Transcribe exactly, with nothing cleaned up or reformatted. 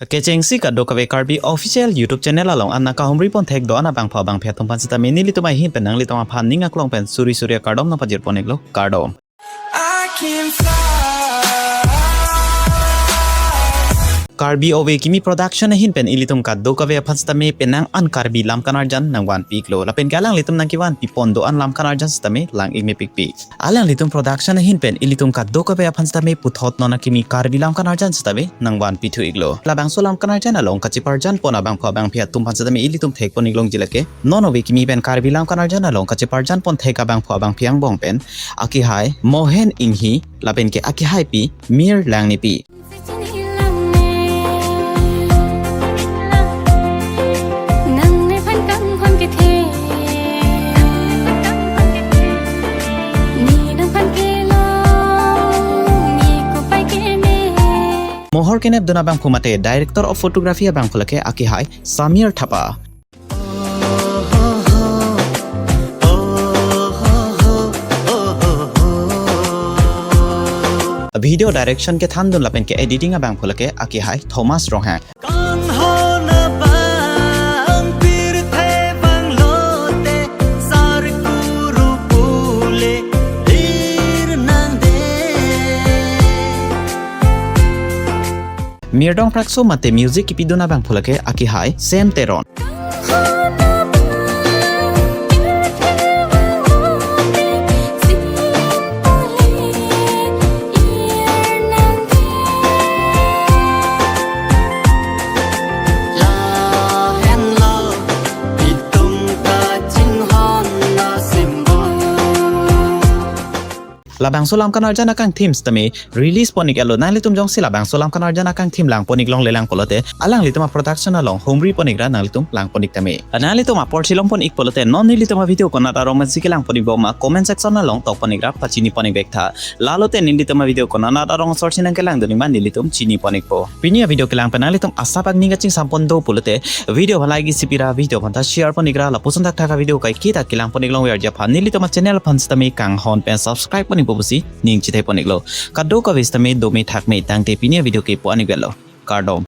Kechengsi kadokave Karbi Official YouTube channel along an nangkahumri pon thek do-an abangphu abangphi atum aphan sitame nelitum ahin pen nanglitum aphan ning aklong pen suri suri akardom nangpajir pon iklo, kardom. I can fly. Karbi Ove Kimi Production ahin pen ilitum kadokave aphan sitame penang an Karbi lam kanarjan nangvanpi iklo. Lapen ke alanglitum nangkevanpi pon do-an lam kanarjan sitame lang-ik mepikpi. Alanglitum production ahin pen ilitum kadokave aphan sitame puthot non akimi Karbi lam kanarjan sitame nangvanpi thu iklo. Labangso lam kanarjan along kacheparjan pon abangphu abangphi atum aphan sitame ilitum thek pon iklongji lake. Non Ove Kimi pen Karbi lam kanarjan along kacheparjan pon thek abangphu abangphi angbong pen akehai Mohen Inghi lapen ke akehaipi Mir Langnipi. Mohor kenep dun abangphu mate Director of Photography abangphu lake akehai Samir Thapa. Video direction kethan dun lapen ke editing abangphu lake akehai Thomas Ronghang. Kanghon abang pirthe banglote sar kuru pule ir nangde. Mirdong Prakso mate music kipidun abangphu lake akehai Sam Teron. Labangso lam kanarjan akangthim sitame release pon ik-etlo. Nanglitum jongsi labangso lam kanarjan akangthim lang pon iklong lelang pulote alanglitum a-production along humri pon ikra nanglitum lang pon ik tame. Nanglitum apor chilong pon ik pulote non nelitum a-video konat arong pensi kelang pon ikbom ma comment section along tok pon ikra pachini pon ik bek tha. Lalote nelitum a-video konat arong asor si nangkelang dun ik ma nelitum chini pon ikpo. Pini a-video kelang pen nanglitum asap angni kachingsam pon do pulote video aphan like isi pira, video aphan ta share pon ikra, lapuson thakthak a-video kaiketa kelang pon iklong verji aphan nelitum a-channel aphan sitame kanghon pen subscribe pon ikpo pusi ning chithai pon iklo. Kadokave sitame dome thakme tangte pini a-video ke pu-an iklo. Kardom.